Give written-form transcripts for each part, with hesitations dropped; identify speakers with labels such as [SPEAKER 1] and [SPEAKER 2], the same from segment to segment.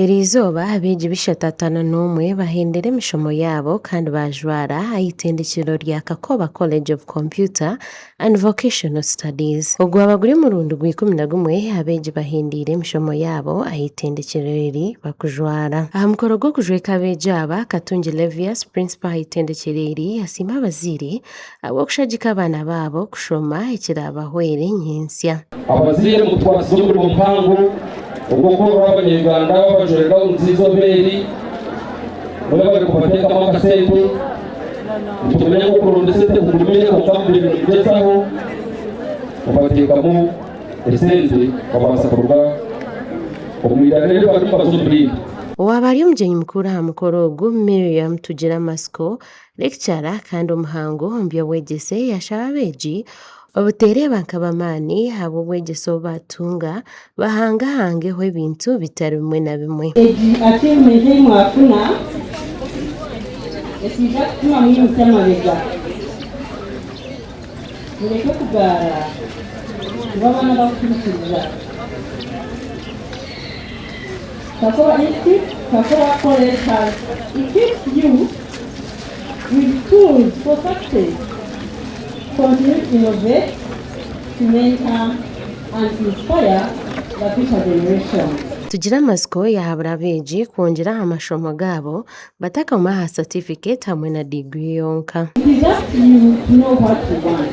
[SPEAKER 1] Eriizooba abeegi bishatu atano n'omwe bahendera emishomo yaabo kandi baajwara aha itendekyero rya Kakoba College of Computer and Vocational Studies. Ogu gwaba guri omurundi gwa 11 abeegi bahendeire emishomo yaabo aha itendekyero eri barikujwara. Aha mukoro gw'okujweka abeegi aba, Katungi Levius, Principal aha itendekyero eri yasiima abazaire ahabw'okushagika abaana baabo kushoma ekiraabahwere nyentsya.
[SPEAKER 2] Abazaire mutwasize omurimo muhango ogw'okworora abanyayuganda babajwire gawuni z'eizooba eri, mwebare kubateekamu akasente. Nitumanya ngu okuronda esente kugumire kwonka mubire nimugyezaho kubateekamu esente babaasa kuruga omu iraro eri barimu baze omu rindi.
[SPEAKER 1] Owaaba ari omugyenyi mukuru aha mukoro ogu, Miriam Tugiramatsiko, Lekicara kandi omuhangu omu by'obwegyese yaashaba abeegi obuteereeba nk'ab'amaani ahabw'obwegyese obu baatunga bahangahangeho ebintu bitari bimwe na bimwe.
[SPEAKER 3] Egi achievement ei mwafuna etwija kutuma mwimutsya amabega. Mureke kugaara kuba abaana abakuhurikiriza. Kakoba Institute, Kakoba College has equipped you with tools for success. Continue to innovate, to mentor and inspire the future generations.
[SPEAKER 1] Tugire amatsiko yaahabura abeegi kwongyera aha mashomo gaabo batakaguma aha satifiketi hamwe na diguri yonka.
[SPEAKER 3] It is up to you to know what you want.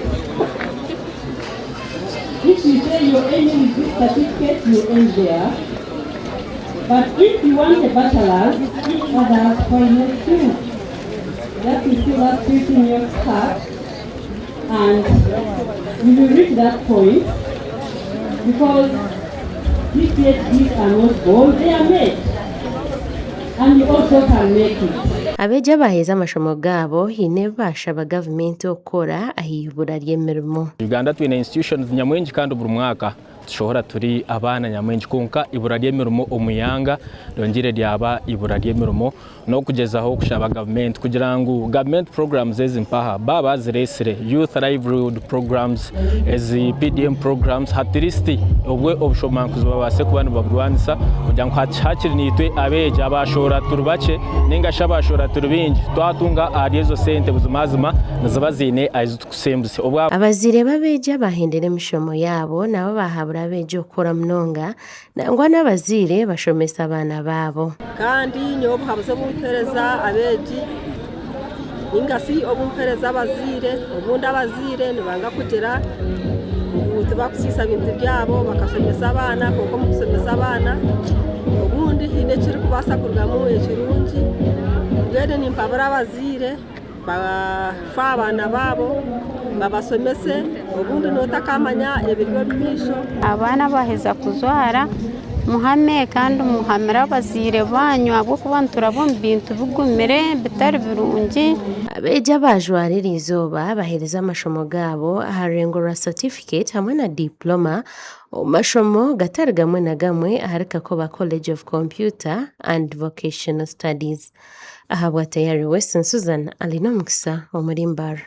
[SPEAKER 3] If you say you're aiming with this certificate, you end there. But if you want a bachelor's, others, why not you? That is still that spirit in your heart and you will reach that point because these PhDs are not born, they are made. And you also can make it.
[SPEAKER 1] Abeegi abaaheza amashomo gaabo haine ebi baashaba gavumenti okukora aha ibura ry'emirimo.
[SPEAKER 4] Uganda twine institutions nyamwingi kandi buri mwaka Tushohora turi abaana nyamwingi kwonka ibura ry'emirimo omu ihanga ryongyeire ryaba ibura ry'emirimo n'okugyezaho kushaba gavumenti kugira ngu gavumenti programs ezi mpaha baaba bazireetsire youth livelihood programs ezi PDM programs at least obwe obushomankuzi babaase kuba nibaburwanisa kugira ngu hakiri naitwe abeegi abashohora turi bakye ninga shi abashohora turi baingi twatunga ahari ezo sente buzimazima niziba ziine ahi zitukutsembusya.
[SPEAKER 1] Abazaire b'abeegi abaahendera emishomo yaabo nabo baahabura abeegi okukora munonga nangwa n'abazaire bashomese abaana baabo.
[SPEAKER 5] Kandi nyowe obuhabuzi obu nkuheereza abeegi ninga shi obu nkuheereza abazaire, obundi abazaire nibanga kugira ngu tibakusiisa bintu byabo bakashomesa abaana kwonka omu kushomesa abaana obundi haine ekirikubaasa kurugamu ekirungi mbwenu nimpabura abazaire. Bafe abaana baabo babasomese obundi notakamanya ebiri omu maisho.
[SPEAKER 6] Abaana baaheza kujwara muhame kandi muhamire abazaire baanyu ahabw'okuba nituraba omu bintu bigumire bitari birungi.
[SPEAKER 1] Abeegi abaajwara eriizooba baheereza amashomo gaabo aha rurengo rwa satifiketi hamwe na diipuloma omu mashomo gatari gamwe na gamwe ahari Kakoba College of Computer and Vocational Studies. Ahabwa Tayari Weston Susan Alinomukisa omuri Mbarara.